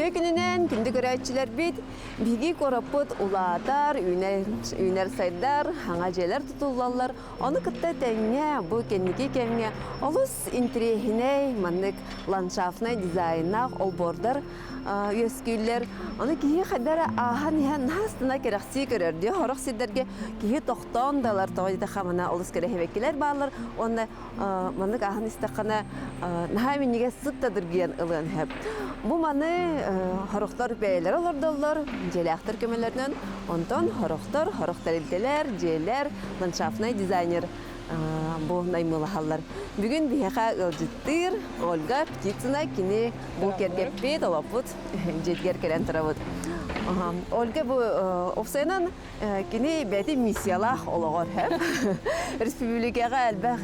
Үтүө күнүнэн күндү көрөөччүлэрбит, биһиги куораппыт улаатар, үүнэр сайдар, хаҥа дьиэлэр тутуллаллар. Ону кытта тэҥҥэ бу кэнники кэмҥэ олус интэриэһинэй маннык ландшафтнай дизайннаах олбуордар үөскүүллэр. Ону киһи хайда эрэ ааһан иһэн наһаа астына кэрэхсии көрөр диye сорох сирдэргэ киһи тохтоон да ылар тоҕо диэтэххэ мана олус кэрэһибэккилэр бааллар уонна маннык ааһан истэххинэ наһаа минньигэс сыт да дыргыйан ылыан сөп. Бу маны сорохтор бэйэлэрэ олордоллор, дьиэлээхтэр көмөлөрүнэн, онтон сорохтор, сорох тэрилтэлэр, дьиэлэр, ландшафтнай дизайнер бу наймылаһаллар. Бүгүн биһиэхэ ыалдьыттыыр Ольга Птицына кини бу кэргэппит, олоппут дьиэтигэр кэлэн турабыт. Ольга бу уопсайынан Кини бэйэтин миссиялаах олоҕор республикаҕа элбэх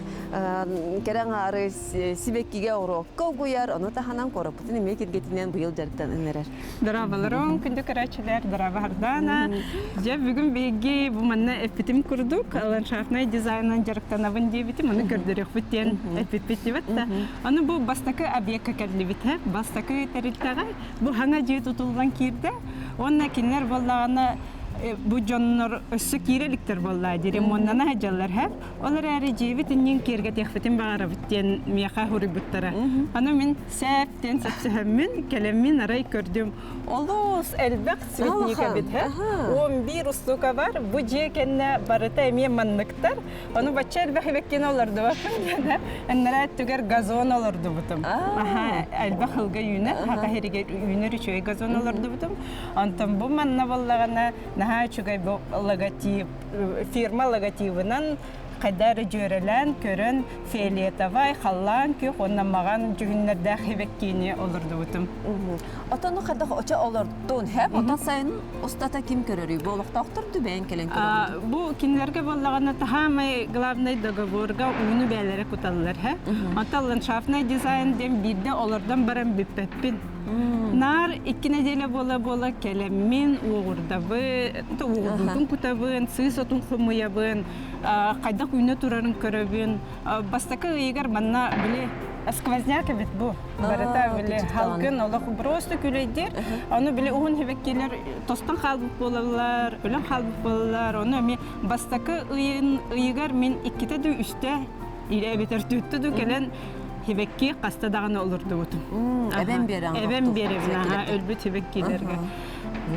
кэрэ аҥаары сибэккигэ уруокка угуйар, ону таһынан куораппытын эмиэ киргэтинэн быйыл дьарыктанан эрэр. Дорооболоруҥ, күндү көрөөччүлэр, дорообо Ардана. Дьэ, бүгүн биһиги бу манна эппитим курдук, ландшафтнай дизайнынан дьарыктанабын диэбитим, ону көрдөрүөхпүт диэн эппиппит дибэт да. Аны бу бастакы объекка кэллибит, бастакы тэрилтэҕэ бу хаҥа дьиэ тутуллан киирдэ. Уонна кинилэр буоллаҕына бу дьоннор өссө киирэ иликтэр буоллаа дии ремоннана сылдьаллар һэ ол эрээри дьиэбит иннин киэргэтиэхпитин баҕарабыт диэн миэхэ суруйбуттара аны мин сээп диэн сөпсөһөммүн кэлэммин арай көрдүм олус элбэх цветник эбит һэ 11 устуука бар бу дьиэ кэннэ барыта эмиэ манныктар ону бачча элбэх эбэккин олордубаппын диэн эннэрээ өттүгэр газон олордубутум аха элбэх ылга үүнэр хака иһигэр үүнэр үчүгэй газон олордубутум Онтон бу манна буоллаҕына наһаа үчүгэй бу логотип, фирма логотибынан хайда эрэ дьүөрэлээн көрөн фиолетовай, халлаан күөх уонна маҕан дьүһүннэрдээх сибэккини олордубутум. Отону хайдах очо олордун, хэп? Отон сайын устата ким көрөрүй? Бу олохтоохтор ду бэйэн кэлэн көрөҕүн? Бу кинилэргэ буоллаҕына таһаамай главный договорга ууну бээлэрэ куталлар, һэ? Онтон ландшафтный дизайн диэн биирдэ олордон баран бүппэппин. Наар икки нэдиэлэ буола-буола кэлэммин уоҕурдабын, уоҕурдуутун кутабын, сыыс отун хомуйабын, хайдах үүнэ турарын көрөбүн. Бастакы ыйыгар манна били сквозняк эбит бу. Барыта били халгын олох просто күлэйдиир. Ону били уһун хибэккилэр тостон хаалбыт буолаллар, өлөн хаалбыт буолаллар. Ону эмиэ бастакы ыйын ыйыгар мин иккитэ да үстэ илэ эбэтэр түөртэ да кэлэн Сибэкки хаста даҕаны олордубутум. Эбэн биэрэҕин Эбэн биэрэбин, аха, өлбүт сибэккилэргэ.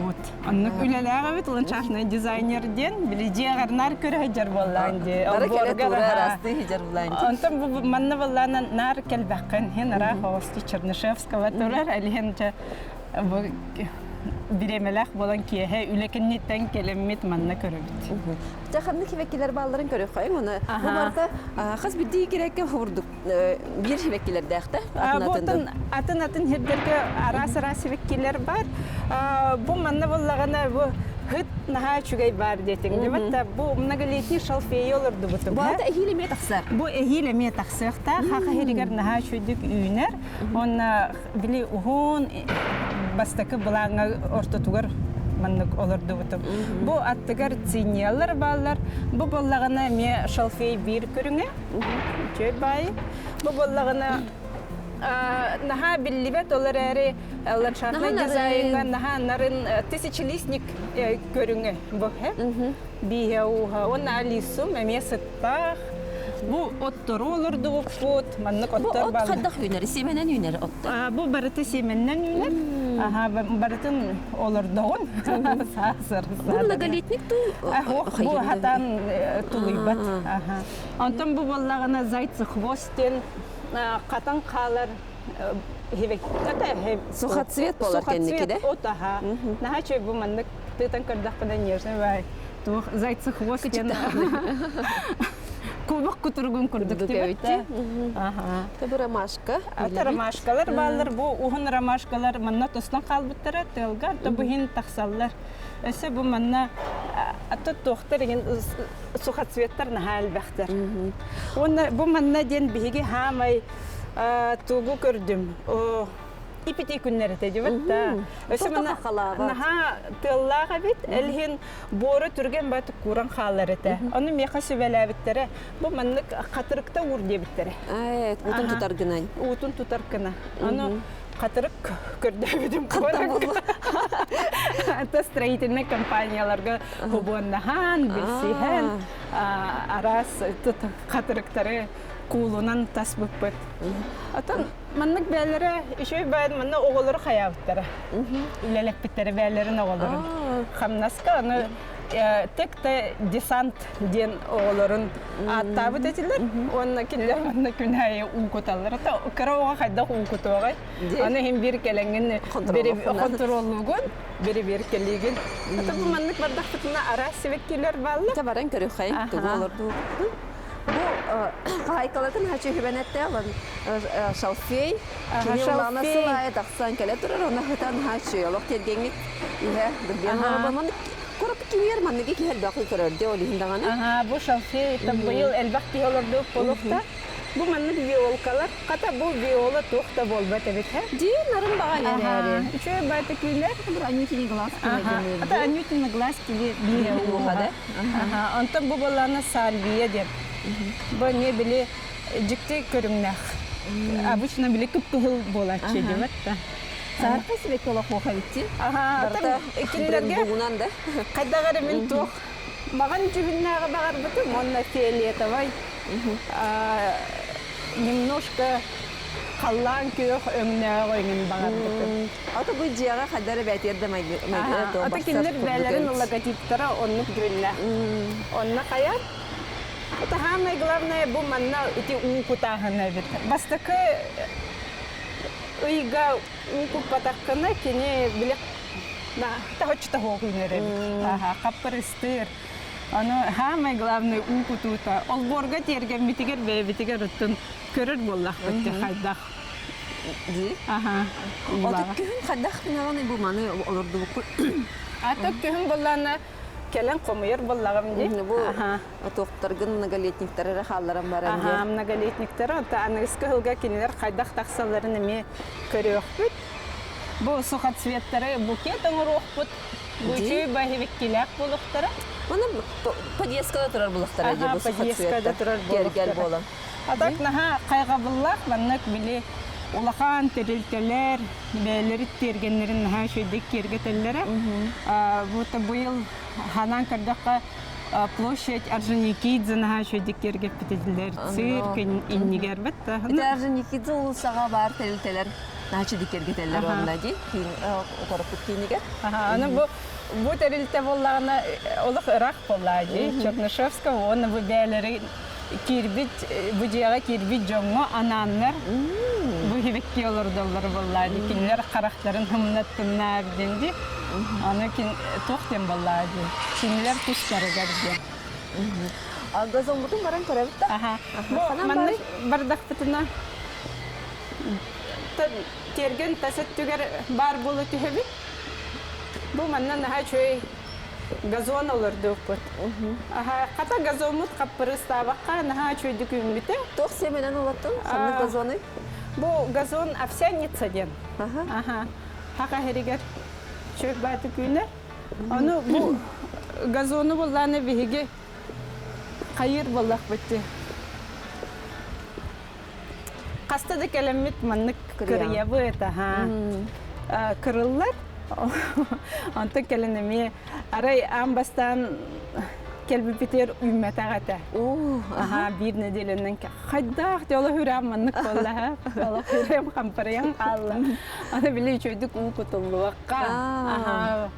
Вот. Оннук үлэлээх эбит ландшафтный дизайнер диэн, били дьиэҕэр наар көрө сылдьар буоллаан дии. Бары кэлэ тура арастыы сылдьар буоллаан дии. Онтон бу манна буоллаан наар кэлбэххин, хин араах оҕости Чернышевского турар, алиһин бу бириэмэлээх буолан киэһэ үлэ кэнниттэн кэлэммит манна көрөбүт. Дьэ ханнык сибэккилэр баалларын көрүөххэйиҥ уонна бу барыта хас биирдии кирэккэ курдук биир сибэккилэрдээх да атын атын атын сирдэргэ араас араас сибэккилэр бар. Бу манна буоллаҕына бу хыт наһаа үчүгэй баар диэтиҥ. Дебат бу многолетний шалфейи олордубутум. Бу эһиил эмиэ тахсар. Бу эһиил эмиэ тахсыахтаах. Хаха иһигэр наһаа үчүгдүк үүнэр. Уонна били уһун бастакы былааҥҥа ортотугар маннык олордубутум. Бу аттыгар цинниялар бааллар. Бу буоллаҕына эмиэ шалфей биир көрүҥэ. Үчүгэй баайы. Бу буоллаҕына наһаа биллибэт ол эрээри ландшафтнай дизайҥҥа наһаа нарын тысячелистник көрүҥэ бу бииһэ ууһа уонна алисум эмиэ сыттаах бу оттору олордубуппут маннык оттор Бу от хайдах үүнэр? Сиэмэнэн үүнэр оттор. Бу барыта сиэмэннэн үүнэр. Аха, барытын олордоҕун. Саасыр. Бу многолетник туу? Бу хатан тулуйбат. Онтон бу буоллаҕына зайцы хвост диэн хатан хаалар Сухоцвет болар кэнники да? От аха. Наһаа үчүгэй бу маннык тыытан көрдөхпүнэ нежный бай. Туох зайцы хвост диэн кубок кутуругун курдук диэбит Аха. Бу ромашка. Ата ромашкалар бааллар. Бу уһун ромашкалар манна тостон хаалбыттара тыалга, то быһын тахсаллар. Өссө бу манна ата туохтар игин сухоцветтар наһаа элбэхтэр. Уонна бу манна диэн биһиги хаамай тугу көрдүм. Ипити күннэр этэ дибит да. Өссө манна наһаа тыаллаах эбит. Элһин буора түргэн бат кууран хаалар этэ. Ону миэхэ сүбэлээбиттэрэ. Бу маннык хатырыкта уур диэбиттэрэ. Уутун тутар гынан. Уутун тутар гына. Ону Хатырык көрдөөбүтүм куоракка. Ата строительнай компанияларга хубуоннаһан, билсиһэн, араас хатырыктары куулунан таспыппыт. Отон маннык бээлэрэ үчүгэй баайын манна оҕолору хайаабыттара. Үлэлэппиттэрэ бээлэрин оҕолорун. Хамнаска аны тек-те десант диэн оҕолорун ааттаабыт этилэр. Уонна кинилэр манна күн аайы уу куталлар. Кыра оҕо хайдах уу кутуоҕай? Аны иһин биир кэлэҥҥин хонтуруоллуугун, бири-биир кэлиигин. Ата бу маннык бардахпытына араас сибэккилэр бааллар. Баран көрүөххэйин тугу олордуубутун. Бу хаһайкалатын хачы хүбэнэтте шалфей кини улаана сыл аайы тахсан кэлэ турар онно хытан хачы олох тергеңҥит иһэ дырбиан олорбомон Курапы киһиэр манныгы киһи элбэхи көрөр дии ол иһин даҕаны. Аһаа, бу шалфей быйыл элбэх киһи олордубут буолуохта. Бу маннык виолкалар, хата бу виола туох да буолбат эбит һэ. Дии нарын баҕайы эрээри. Үчүгэй баайта күүлэр. Анютины глазки Ата Анютины глазки биир ууха да. Онтон бу буоллаҕына сальвия диэн. Бу эмиэ били дьикти көрүҥнээх. Обычно били кып-кыһыл буолааччы диэбэт да. Саарка сибэкки олохуоха эбитти. Барыта кинилэргэ бугунан да. Хайдах эрэ мин туох маҕан дьүһүннээҕи баҕарбытым уонна фиолетовай немножко халлаан күөх өҥнөөҕү эҥин баҕарбытым. Ото бу дьиэҕэ хайда эрэ бээтиэр да майгы Ото кинилэр бээлэрин логотиптара оннук дьүһүннээх. Онно хайа Это самое главное бу манна ити уу кутааһына эбит. Бастакы ыйга уу куппатаххына кини били таһыччы таһуох үүнэр эбит. Хаппырыстыыр. Ону самое главное уу кутуута. Олбуорга тиэргэммитигэр бэйэбитигэр оттон көрөр буоллахпыт хайдах. Дии. Аха. Ото күһүн хайдах гынаҕыный бу маны олордубуккут? Ата күһүн буоллаана кэлэн хомуйар буоллаҕым дии. Бу туохтаргын многолетниктары эрэ хаалларан баран Аха, многолетниктары онто аныгыскы сылга кинилэр хайдах тахсалларын эмиэ көрүөхпүт. Бу сухоцветтары букет оҥоруохпут. Бу үчүгэй баһивиккилээх буолуохтара. Оны подъездка да турар булахтара дии бу подъездка да турар буолуохтара. буолан. А так наһаа хайҕабыллаах маннык били улахан тэрилтэлэр бэйэлэрит тиэргэннэрин наһаа үчүгэйдик киэргэтэллэрэ. Вот быйыл ханаан көрдөххө площадь Орджоникидзе наһаа үчүгэйдик киэргэппитилэр. Цирк иннигэр бит. Ити Орджоникидзе уулуссаҕа баар тэрилтэлэр наһаа үчүгэйдик киэргэтэллэр онно дии куораппыт киинигэр. Аны бу бу тэрилтэ буоллаҕына олох ыраах буоллаа дии. Чернышевского уонна бу бэйэлэри киирбит бу дьиэҕэ киирбит дьоҥҥо анааннар бу хибикки олордоллор буоллаа дии. Кинилэр харахтарын хымнаттыннар диэн дии. Аны туох диэн буоллаа дии. Кинилэр тустарыгар диэн. Газоммутун баран көрөбүт да. Аха. Бу маннык бардахпытына тиэргэн тас өттүгэр баар буола түһэбит. Бу манна наһаа үчүгэй газон олордуохпут. Аха, хата газоммут хаппырыыстаабакка наһаа үчүгэйдик үүммүтэ. Туох сиэмэнэн олоттун? Ханнык газоный? Бу газон овсяница диэн. Аха. Хака хэригэр чөк бааты күүнэр. Ону бу газону буллааны биһиги хайыр буоллахпыт дии. Хаста да кэлэммит маннык кырыйабыт, аха. Кырыллар. Онтон кэлин эмиэ арай аан бастаан кэлбиппитигэр үүммэтэх этэ. Аха, биир нэдиэлэнэн хайдаах дьоло хүрэм маннык буолла, олох хүрэм хампарыйан хаалла. Аны били үчүгэйдик уу кутуллубакка, аха,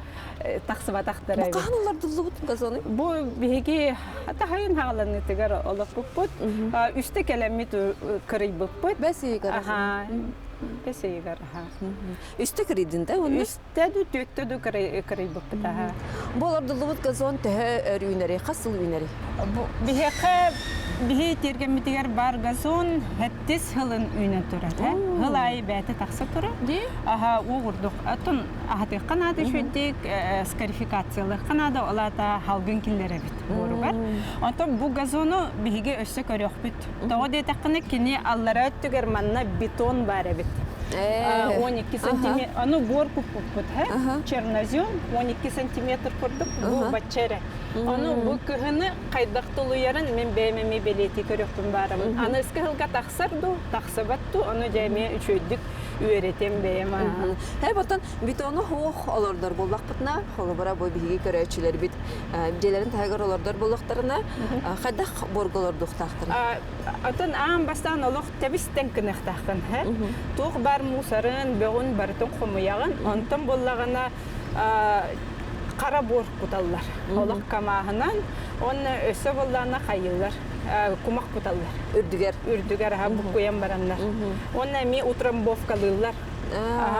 тахсыбатахтара. Бу хаһан олордуллубут газоны? Бу биһиги таһайын хааланыытыгар олорбуппут. Үстэ кэлэммит кырыйбыппыт. Бэс ыйыгар. Аха. Бэс ыйыгар, аха. Үстэ кырыйдын да уонна? Үстэ ду, түөттэ ду кырыйбыппыт, аха. Бу олордуллубут газон төһө өр үүнэрий, хас сыл үүнэрий? Бу биһиэхэ биһи тиэргэммитигэр бар газон хэттис сылын үүнэн турар. Сыл аайы бэйэтэ тахса турар. Аха, уоҕурдук. Оттон аһатыахха наада үчүгэйдик, скарификациялыахха наада, ол аата халгын киллэрэбит буоругар. Онтон бу газону биһиги өссө көрүөхпүт. Тоҕо диэтэххинэ, кини аллара өттүгэр манна бетон баар эбит. 12 сантиметр, аны буор куппуппут, чернозем 12 сантиметр курдук бу бачча эрэ. Ону бу кыһыны хайдах тулуйарын мен бэйэм эмиэ бэлиэтии көрүөхпүн баарабын. Аны ыска сылга тахсар дуу, тахсыбат дуу, ону дьэ эмиэ үчүгэйдик. үөрэтем бэйэм. Һэ ботон бетону хуох олордор буоллахпытына, холобура бу биһиги көрөөччүлэрбит дьиэлэрин таһыгар олордор буоллахтарына, хайдах буорга олордуохтаахтарый? Атын аан бастаан олох тэбистэн кыныахтааххын, һэ? Туох баар мусарын, бөҕүн барытын хомуйаҕын. Онтон буоллаҕына хара буор куталлар. Олох камааһынан уонна өссө буоллаҕына хайыылар, кумах куталлар. Үрдүгэр. Үрдүгэр аһа буккуйан бараннар. Уонна эмиэ утрамбовкалыыллар.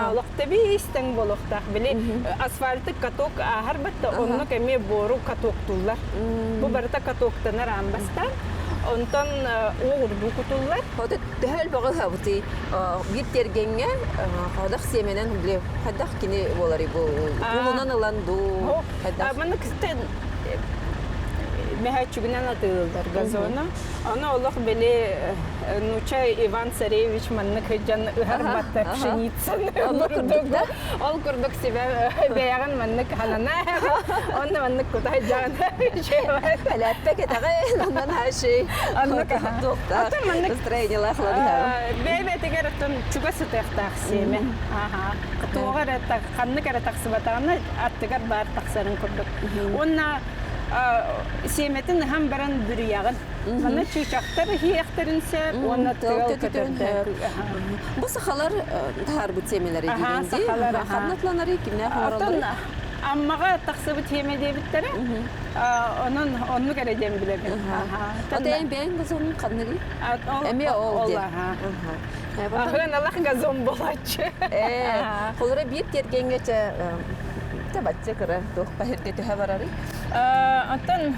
Олох тэбиистэҥ буолуохтаах. Били асфальты каток ааһар батта оннук эмиэ буору катоктууллар. Бу барыта катоктанар аан бастаан. Онтон уоҕурдуу кутуллар. Ота төһө элбэҕи ыһабытый? Биир тиэргэҥҥэ хайдах сиэмэнэн били хайдах кини буоларый бу куулунан ылан дуу хайдах? Маннык мөһөөччүгүнэн атыылыыллар газону. Ону олох били нуучча Иван Царевич маннык сылдьан ыһар батта пшеницаны курдук ол курдук себе бэйэҕин маннык ханана онно маннык кутай дьаан Элэппэ кэтэҕин онон хаашый оннук атын маннык настроениелаах бэйбэтигэр оттон чугас сытыахтаах сиэмэ туоҕа эрэ ханнык эрэ тахсыбатаҕына аттыгар баар тахсарын курдук уонна сиэмэтин ыһан баран бүрүйэҕин Манна чыычахтар иһиэхтэрин сөп уонна тыал көтөрдөр. Бу сахалар таһаарбыт сиэмэлэрэ диигин дии. Ханна атланарый, кимнээх оҥороллорый? Аммаҕа тахсыбыт сиэмэ диэбиттэрэ. Онон оннук эрэ диэн билэбин. Ата бэйэҥ газонун ханныгый? Эмиэ ол диэн. Аһыаналах газон буолааччы. Ээ, холура биир тиэргэҥҥэ чэ бачча кыра туох баһырга төһө барарый? Оттон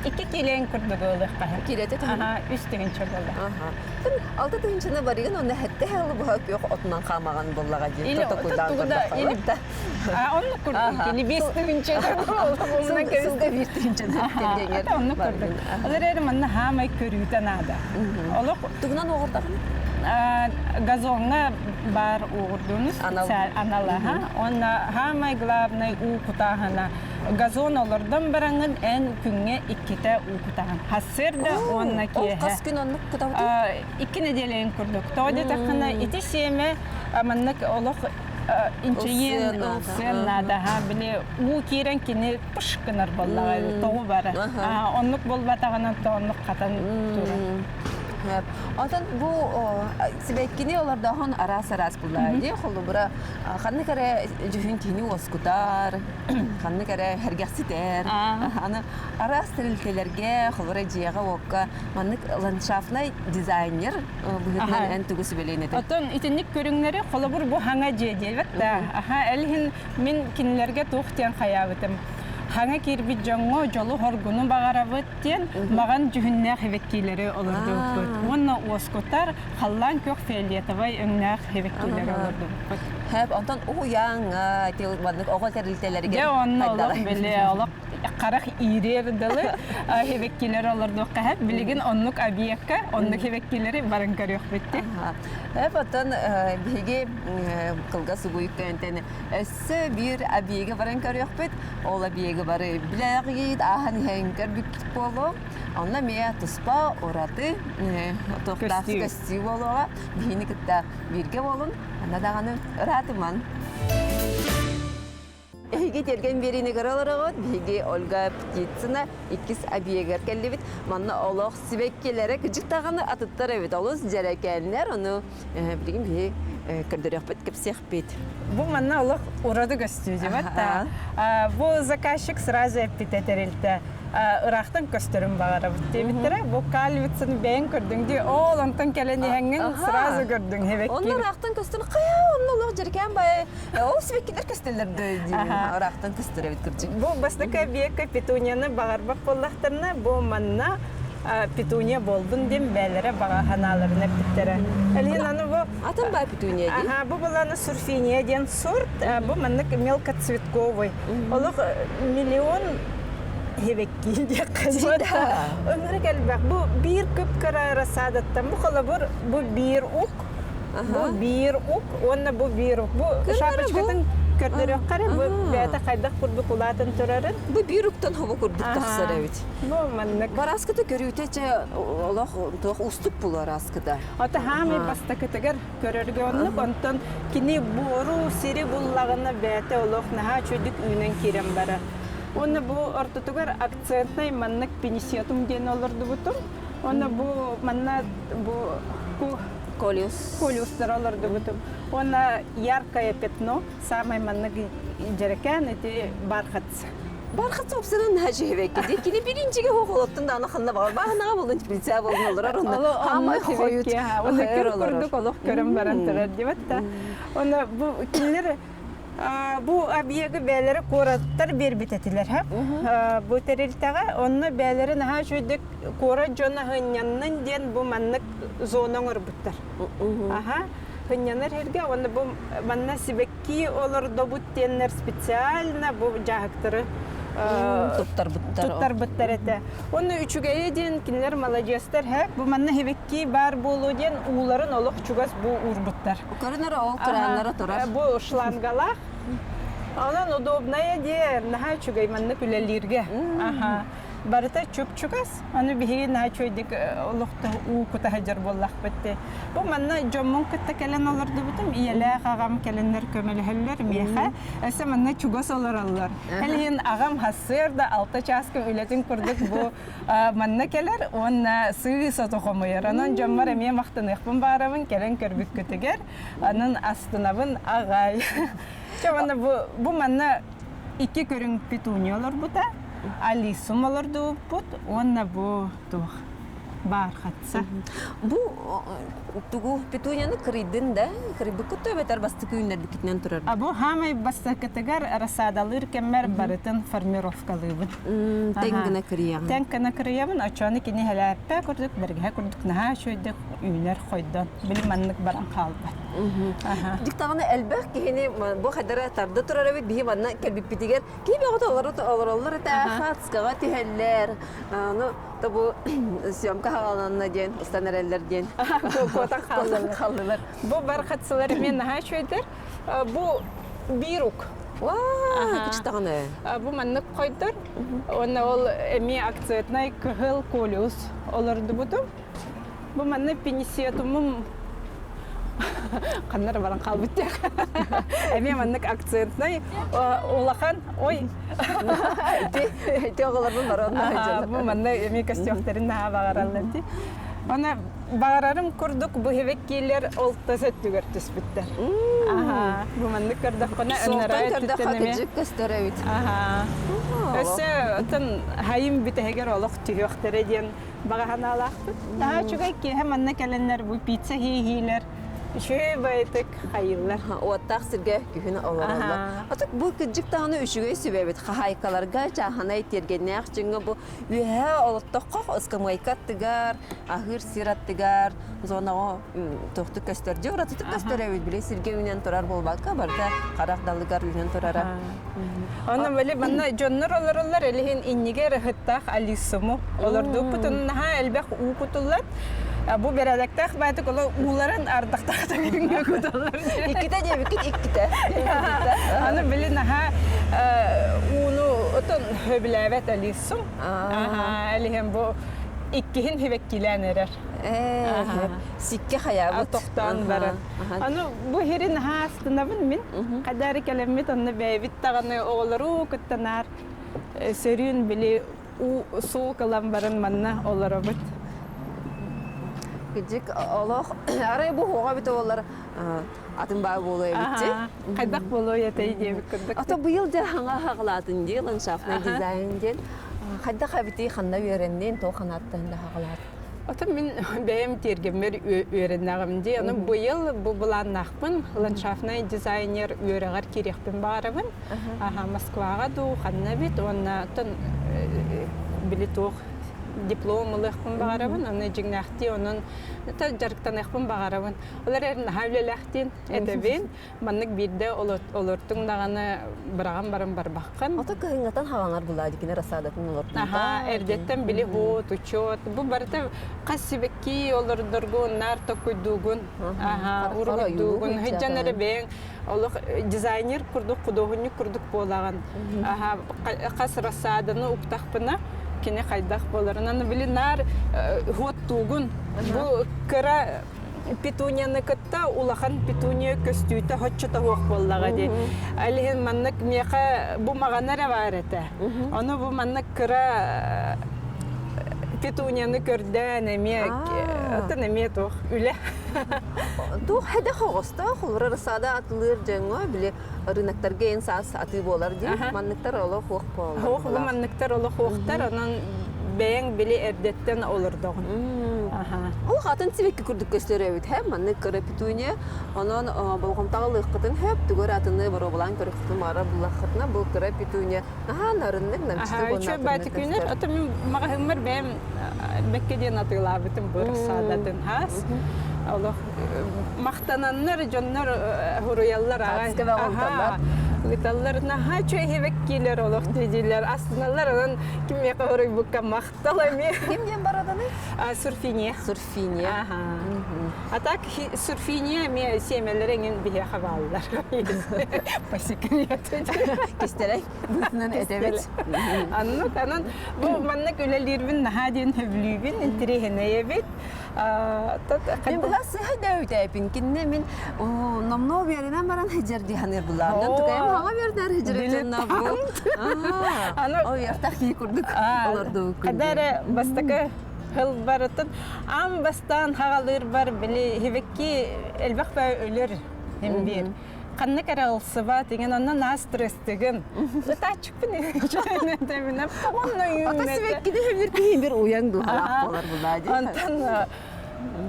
Икки киилээн курдук ылыахха. Киилэтэ төһө? Аха, үс тыһыынча буолла. Аха. Алта тыһыынчаны барыгын онно хэттэ халы быһа күөх отунан хаамаҕан буоллаҕа дии. Или тугуда или оннук курдук. Или 5 тыһыынча Сылга 1 тыһыынчаны тергеңер. Оннук курдук. Ол эрээри манна хаамай көрүүтэ наада. Олох Тугунан уоҕурдаҕын? Газоҥҥа баар уоҕурдууну аналаха. Онна хаамай главный уу кутааһына Газон олордон бараҥҥын эн күҥҥэ иккитэ уу кутаҕын. Сарсыарда уонна киэһэ. Хас күн оннук кутабытый? 2 нэдиэлэйин курдук. Тоҕо диэтэххинэ ити сиэмэ маннык олох инчэйиэн ылсыан наада. Били уу киирэн кини пыш гынар буоллаҕа тоҕу бара. Оннук буолбатаҕынан то оннук хатан турар. Отон бу сибэккини олордооһун араас-араас буллаа дии. Холобура, ханнык эрэ дьүһүн киһини уоскутар, ханнык эрэ сэргэхситэр. Аны араас тэрилтэлэргэ, холобура дьиэҕэ-уокка маннык ландшафтнай дизайнер быһыытынан эн тугу сүбэлиэн этэй? Оттон итинник көрүҥнэри холобур бу хаҥа дьиэ диэбэт да. Аха, эл иһин мин кинилэргэ туох диэн хайаабытым. Хаҥа киирбит дьоҥҥо дьолу-хоргуну баҕарабыт диэн маҕан дьүһүннээх эбэккиилэри олордубуппут. Уонна уоскутар халлаан күөх фиолетовай өҥнөөх эбэккиилэри олордубуппут. Хэп, онтон уһуйааҥҥа, маннык оҕо тэрилтэлэригэр Дьэ, онно олох били олох харах иириэр дылы хебеккилер олордуохха хэп. Билигин оннук объекка, оннук хебеккилери баран көрүөхпүт. Хэп, оттон биһиги кылгас угуйуккэнтэн өссө биир объеги баран көрүөхпүт. Ол объеги бары билэҕит, ааһан иһэн көрбүккүт буолуо. Онно эмиэ туспа ураты туохтаах көстүү буолуоҕа. Биһини кытта бииргэ буолун, анна даҕаны ыраатыман. Эһиги тиэргэн биэриини көрө олороҕут. Биһиги Ольга Птицына иккис объегар кэллибит. Манна олох сибэккилэрэ кыдьык даҕаны атыттар эбит. Олус дьэрэкээннэр. Ону билигин биһи көрдөрүөхпүт, кэпсиэхпит. Бу манна олох ураты көстүү дьыбат да. Бу заказчик сразу эппитэ тэрилтэ ыраахтан көстөрүн баҕарабыт диэбиттэрэ. Бу Кальвицын бэйэҥ көрдүҥ дии. Ол онтон кэлэн иһэҥҥин сразу көрдүҥ хэбэккиир. Онно ыраахтан көстөр хайа онно олох дьэркээн бай ол сибэккилэр көстөллөр диибин ыраахтан көстөр эбит кырдьык. Бу бастакы объекка петунияны баҕарбат буоллахтарына бу манна петуния буолбун диэн бээлэрэ баҕа санааларын эппиттэрэ. Элиһин аны бу Атын баа петуния дии. Аха, бу буланы сурфиния диэн сорт, бу маннык мелкоцветковый. Олох миллион хебекки диэххэ Өнгөрө кэлбэх. Бу биир кып-кыра рассадаттан бу холобур бу биир ук, бу биир ук уонна бу биир ук. Бу шапочкатын Көрдөрүөххэ бу бэйэтэ хайдах курдук улаатан турарын. Бу биир уктан хобо курдук тахсар эбит. Бу маннык. Бараскыта көрүүтэ чэ олох туох устук булар аскыта. Ата хаамай бастакытыгар көрөргө оннук, онтон кини буору сири буллаҕына бэйэтэ олох наһаа үчүгдүк үүнэн киирэн барар. Уонна бу ортотугар акцентнай маннык пенисетум диэн олордубутум. Уонна бу манна бу Колиус. Колиустары олордубутум. Уонна яркое пятно, самай маннык дьэрэкээн ити бархатца. Бархатца опсанан хажиһэбэкки ди кини биринчиге хоолоттун даана ханна баҕар бааһынаҕа болун теплица болун олорор онно хаамай хойут Оны көр курдук олох көрөн баран турар дибат да. Оны бу кинилер бу объегы бээлери куораттар биэрбит этилэр бу тэрилтэҕэ онно бээлери наһаа үчүгдүк куорат дьоно сынньаннын диэн бу маннык зона оҥорбуттар. Аха сынньанар сиргэ уонна бу манна сибэкки олордобут диэннэр специально бу дьааһыктары туттарбыттар. Туттарбыттар этэ. Уонна үчүгэйэ диэн кинилэр маладьыастар һэ бу манна сибэкки баар буолуо диэн ууларын олох чугас бу уурбуттар. Көрүнэр ол кырааннара турар. Бу шлангалаах. Онон удобная диэн наһаа үчүгэй маннык үлэлииргэ. Аха. Барыта чуп-чугас. Аны биһиги наһаа үчүгэйдик олохто уу кута сылдьар буоллахпыт дии. Бу манна дьоммун кытта кэлэн олордубутум. Ийэлээх аҕам кэлэннэр көмөлөһөллөр миэхэ. Өссө манна чугас олороллор. Ол иһин аҕам сарсыарда 6 чааска үлэтин курдук бу манна кэлэр уонна сыы сото хомуйар. Онон дьоммор эмиэ махтаныахпын баарабын кэлэн көрбүккүтүгэр. Анан астынабын аҕай. Чэ уонна бу, бу манна икки көрүҥ петуния олорбута, алисум олордубуппут уонна бу туох бархатца. Бу тугу петунияны кырыйдын да, кырыйбыккыт эбэтэр бастакы үүннэрбиккитинэн турар. А бу хаамай бастакытыгар рассадалыыр кэммэр барытын формировкалыыбын. Тэҥ гына кырыйаҕын. Тэҥ гына кырыйабын, оччону кини хэлээппэ курдук, бэргэһэ курдук наһаа үчүгэйдик үүнэр хойдон. Били маннык баран хаалбат. Диктаҕына элбэх киһини бу хайдара тарда турар эбит биһи манна кэлбиппитигэр киһи бөҕөтө олороллор этэ хацкаҕа түһэллэр аны то бу съемка хааланна диэн ыстан эрэллэр диэн куотан хааллылар бу бархатсылар мен наһаа үчүгэйдэр бу биир ук Ваа, кычтаҕына. Бу маннык хойдор. Уонна ол эмиэ акцентнай кыһыл колиус олордубутум. Бу манна пенисетумум ханна эрэ баран хаалбыт диэх. Эмиэ маннык акцентнай улахан ой Ити оҕолорбун баран Бу манна эмиэ көстүөхтэрин наһаа баҕараллар дии. Она баҕарарым курдук бу хевеккиилэр ол тас өттүгэр түспүттэр. Аха, бу маннык көрдөххүнэ Суохтан көрдөххө кыдьык көстөр эбит. Аха. Өссө отон хайым бүтэһигэр олох түһүөхтэрэ диэн баҕа санаалаахпыт. Наһаа үчүгэй киэһэ манна кэлэннэр бу пицца иһиилэр үчүгэй баҕайытык хайыыллар. Уоттаах сиргэ күһүн олороллор. Атык бу кыдьык даҕаны үчүгэй сүбэбит хаһаайкаларга чааһынай тиэргэннээх дьиҥҥэ бу үөһээ олоттоххо ыскамыайка аттыгар, аһыыр сир аттыгар зонаҕа туохтук көстөр. Дьэ уратытык көстөр эбит били сиргэ үүнэн турар буолбакка барыта харах далыгар үүнэн турара. Онно били манна дьоннор олороллор элиһин иннигэр ыһыттаах алиссуму олордууппут наһаа элбэх уу кутуллар. Бу бэрээдэктээх баайтык оло ууларын ардахтаах күҥҥэ куталлар. Иккитэ диэбиккит иккитэ. Аны били наһаа ууну отон хөбүлээбэт алиссум. Элиһин бу иккиһин хибэккилээн эрэр. Сикке хаябыт. Тохтоон баран. Аны бу хирин наһаа астынабын мин. Хадары кэлэммит онно бэйэбит даҕаны оҕолору кыттанаар сөрүүн били уу суу кылан баран манна олоробут. Кыдьык олох арай бу хуоҕа бит олар атын баа буолуо эбитти. Хайдах буолуо этэй диэбит курдук. Ото быйыл дьэ хаҥа хаҕалаатын дии ландшафтный дизайн диэн. Хайдах эбити ханна үөрэннин, туох ханааттан да хаҕалаат. Ото мин бэйэм тиэргэммэр үөрэннэҕим дии. Ону быйыл бу былааннаахпын ландшафтнай дизайнер үөрэҕэр киириэхпин баҕарабын. Аха, Москваҕа дуу, ханна эбит уонна оттон били туох диплом ылыахпын баҕарабын, аны дьиҥнээхтии онон дьарыктаныахпын баҕарабын. Ол эрээри наһаа үлэлээхтиин этэбин. Маннык биирдэ олортуҥ даҕаны быраҕан баран барбаххын. Ото кыһыҥҥатан хаҕанар булаадикини рассадатын олортунта. Аха, эрдэттэн били хуут, учет. Бу барыта хас сибэкки олордоргун, наар токкуйдуугун, аха, уруһуйдуугун. Сылдьан эрэ бэйэҥ олох дизайнер курдук, худуоһунньук курдук буолаҕын. Аха, хас рассаданы уктахпына, кини хайдах буоларын. Аны били наар хуоттуугун. Бу кыра петунияны кытта улахан петуния көстүүтэ соччо тоһуох буоллаҕа дии. Ол иһин маннык миэхэ бу маҕана эрэ баар этэ. Ону бу маннык кыра петунияны көрдөөн эмиэ атын эмиэ туох үлэ. Туох хэдэ хоҕостоох олорор рассада атылыыр дьоҥҥо били рыноктарга эн саас атыы буолар дии. Манныктар олох хуох буолар. Хуох бу манныктар олох хуохтар онон бэйэҥ били эрдэттэн олордоҕун. Олох атын сибэкки курдук көстөр эбит һэ маннык кыра петуния онон болҕомтоҕо ылыаххытын сөп тугу эрэ атыны боруобалаан көрүөххүтүн баҕарар буллаххытына бу кыра петуния наһаа нарыннык намчытык уонна Үчүгэй баатык үүнэр ото мин маҕаһыыммар бэйэм бэккэ диэн атыылаабытым бу рассадатын хаас олох махтананнар дьоннор хуруйаллар аҕай ыыталлар наһаа үчүгэй киилэр олох дииллэр астыналлар онон кимиэхэ хоруйбукка махтал эмиэ ким диэн бараданый сурфиния сурфиния а так сурфиния эмиэ сиэмэлэр эҥин биһиэхэ бааллар по секрету кистэлэй быытынан этэбит аннык анан бу маннык үлэлиирбин наһаа диэн сөбүлүүбүн интириэһинэй эбит Мин була сыһа дөйүтээпин кинне мин номнуо биэринэн баран хыдьар дии саныыр булаамнан тукайым хаҥа биэрдэр хыдьыр дьонно бу Аны уяртах кии курдук олордуу Кадары бастакы хыл барытын аан бастаан хагалыырбар били хибикки элбэх өлөр хим биир ханнык эрэ ылсыбат иҥэн онно наа стресстигин ытааччыкпын Ата сибэккини сөбүлүүр киһи бир уйаҥ дууһалаах буолар булаа дии. Онтон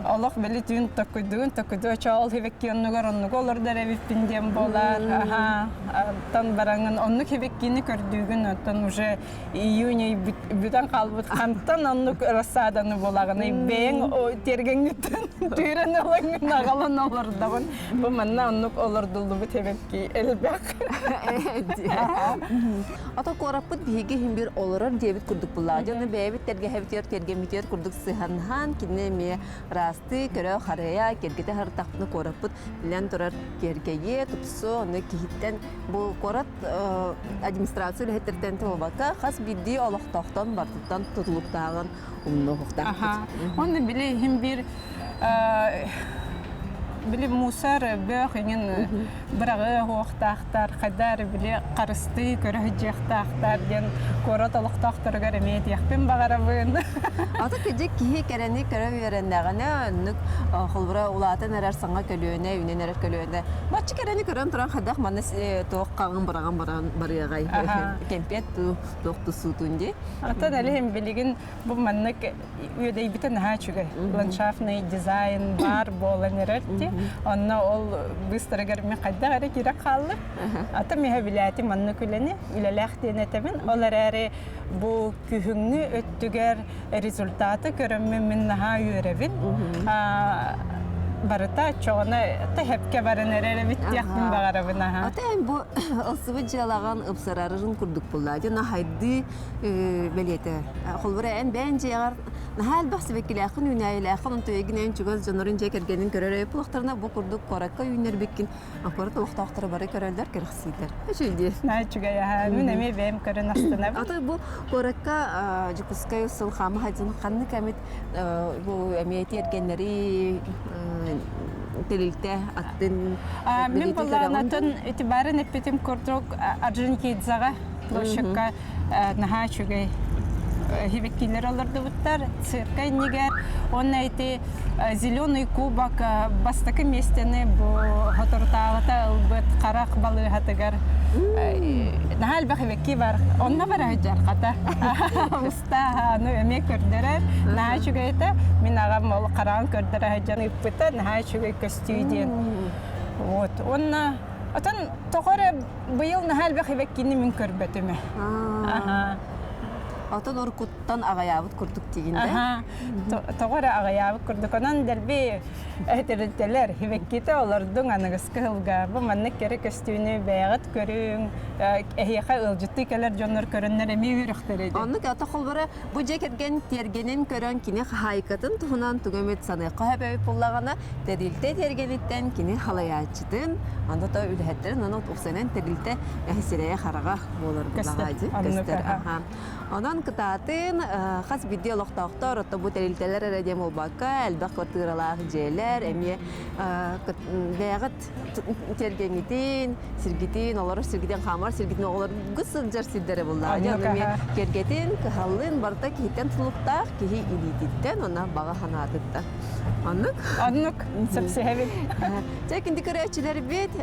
олох били түүн токуйдугун токуйду ол хибекки оннугар оннугу олордор эбиппин диэн буолар аха оттон бараҥын оннук хибеккини көрдүүгүн оттон уже июнь бүтэн хаалбыт хантан оннук рассаданы булаҕыный бэйэҥ тиэргэҥҥиттэн түүрэн ылаҥҥын аҕалан олордоҕун бу манна оннук олордуллубут эбэкки элбэх Ото куораппыт биһиги иһин бир олорор диэбит курдук буллаа. Дьону бэйэбит тэлгэһэбитигэр тиэргэммитигэр курдук сыһаннаһан кинини эмиэ ыраастыы, көрө, харайа, киэргэтэ сырыттахпытына куораппыт билэн турар киэргэйиэ, тупсуо, ону киһиттэн бу куорат администрация үлэһиттэриттэн буолбакка, хас биирдии олохтоохтон барытыттан тутулуктааҕын умнуохтаахпыт. Онно били иһин биир били мусор бөх иҥин быраҕыа уохтаахтар, хайда эрэ били харыстыы көрө сылдьыахтаахтар диэн куорат олохтоохторугар эмиэ этиэхпин баҕарабын. Ата кырдьык киһи кэрэни көрө үөрэннэҕинэ, оннук холобура улаатан эрэр саҥа көлүөнэ, үүнэн эрэр көлүөнэ бачча кэрэни көрөн туран хайдах манна туох хаҕын быраҕан баран барыаҕай кэмпиэт дуу, туох тусуутун дии. Оттон элиһин билигин бу маннык үөдэйбитэ наһаа үчүгэй. Ландшафтный дизайн баар буолан эрэр дии. Онно ол быыстарыгар мин хайдах эрэ киирэн хааллым. Ата миһэ билээтим маннык үлэни, үлэлээх диэн этэбин. Ол эрээри бу күһүҥҥү өттүгэр результаты көрөммүн мин наһаа үөрэбин. Барыта чоҕуна тэһэпкэ баран эрэр эбит диэхпин баҕарабын аха. Ата эн бу ылсыбыт дьыалаҕын ыпсарарын курдук булла. Дьоно хайдыы бэлиэтэ. Холобура, эн бэйэн дьиэҕэр наһаа элбэх сибэккилээххин, үүнээйилээххин, онтон эйигин эн чугас дьоннорун дьиэ кэргэнин көрөр өйөппүлахтарына бу курдук куоракка үүннэрбиккин куорат олохтоохторо бары көрөллөр, кэрэхсииллэр. Үчүгэй дии. Наһаа үчүгэй аһаа. Мин эмиэ бэйэм көрөн астынабын. Ата бу куоракка Дьокуускай сыл хаама сылдьан ханнык эмит бу эмиэ тиэргэннэри тэрилтэ аттын Мин былаанатын ити барын эппитим курдук Орджоникидзеҕа площадка наһаа үчүгэй хибиккилэр олордубуттар цирка иннигэр уонна ити зеленый кубок бастакы миэстэни бу соторутааҕыта ылбыт харах балыыһатыгар наһаа элбэх хибикки бар онно бара сылдьар хата уста аны эмиэ көрдөрөр наһаа үчүгэй этэ мин аҕам ол хараҕын көрдөрө сылдьан ыыппыта наһаа үчүгэй көстүү диэн вот уонна отон тоҕо эрэ Быйыл наһаа элбэх эбэккини мин көрбөтүм. Аха. Отон уруккуттан аҕайаабыт курдук тигин да? Тоҕо эрэ аҕайаабыт курдук. Онон дэлби этирилтэлэр, хибэккитэ олордуҥ аныгыскы сылга. Бу маннык кэрэ көстүүнү бэйэҕит көрүҥ, эһиэхэ ыалдьыттыы кэлэр дьоннор көрөннөр эмиэ үөрөхтөрө дии. Оннук ата холбора бу дьиэ кэргэн тиэргэнин көрөн кини хаһаайкатын туһунан тугу эмит саныахха сөп эбит буоллаҕына, тэрилтэ тиэргэниттэн кини халайааччытын, онно то үлэһиттэрин онон упсанан тэрилтэ сирэйэ-хараҕа буолар көстөр. Онон кытаатын хас биирдии олохтоохтор, отто бу тэрилтэлэр эрэ диэн буолбакка, элбэх квартиралаах дьиэлэр эмиэ бэйэҕит тиэргэҥҥитин, сиргитин, олорор сиргитин, хаамар сиргитин оҕолоргут сылдьар сирдэрэ буллаҕа. Дьэ, ону эмиэ киэргэтин, кыһаллын, барыта киһиттэн тутулуктаах, киһи илиититтэн уонна баҕа санаатыттан. Оннук? Оннук, сөпсөһөбүн. Чэ, күндү көрөөччүлэрбит,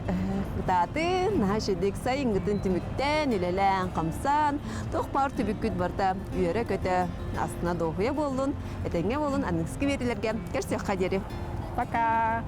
кытаатын, наһаа үчүгдүк сайыҥҥытын түмүктээн, үлэлээн-хамсаан, туох баар түбүккүт барыта үөрэ-көтө, астына-дуоһуйа буоллун, этэҥҥэ буолун, аныгыскы биэриилэргэ көрсүөххэ диэри. Пока!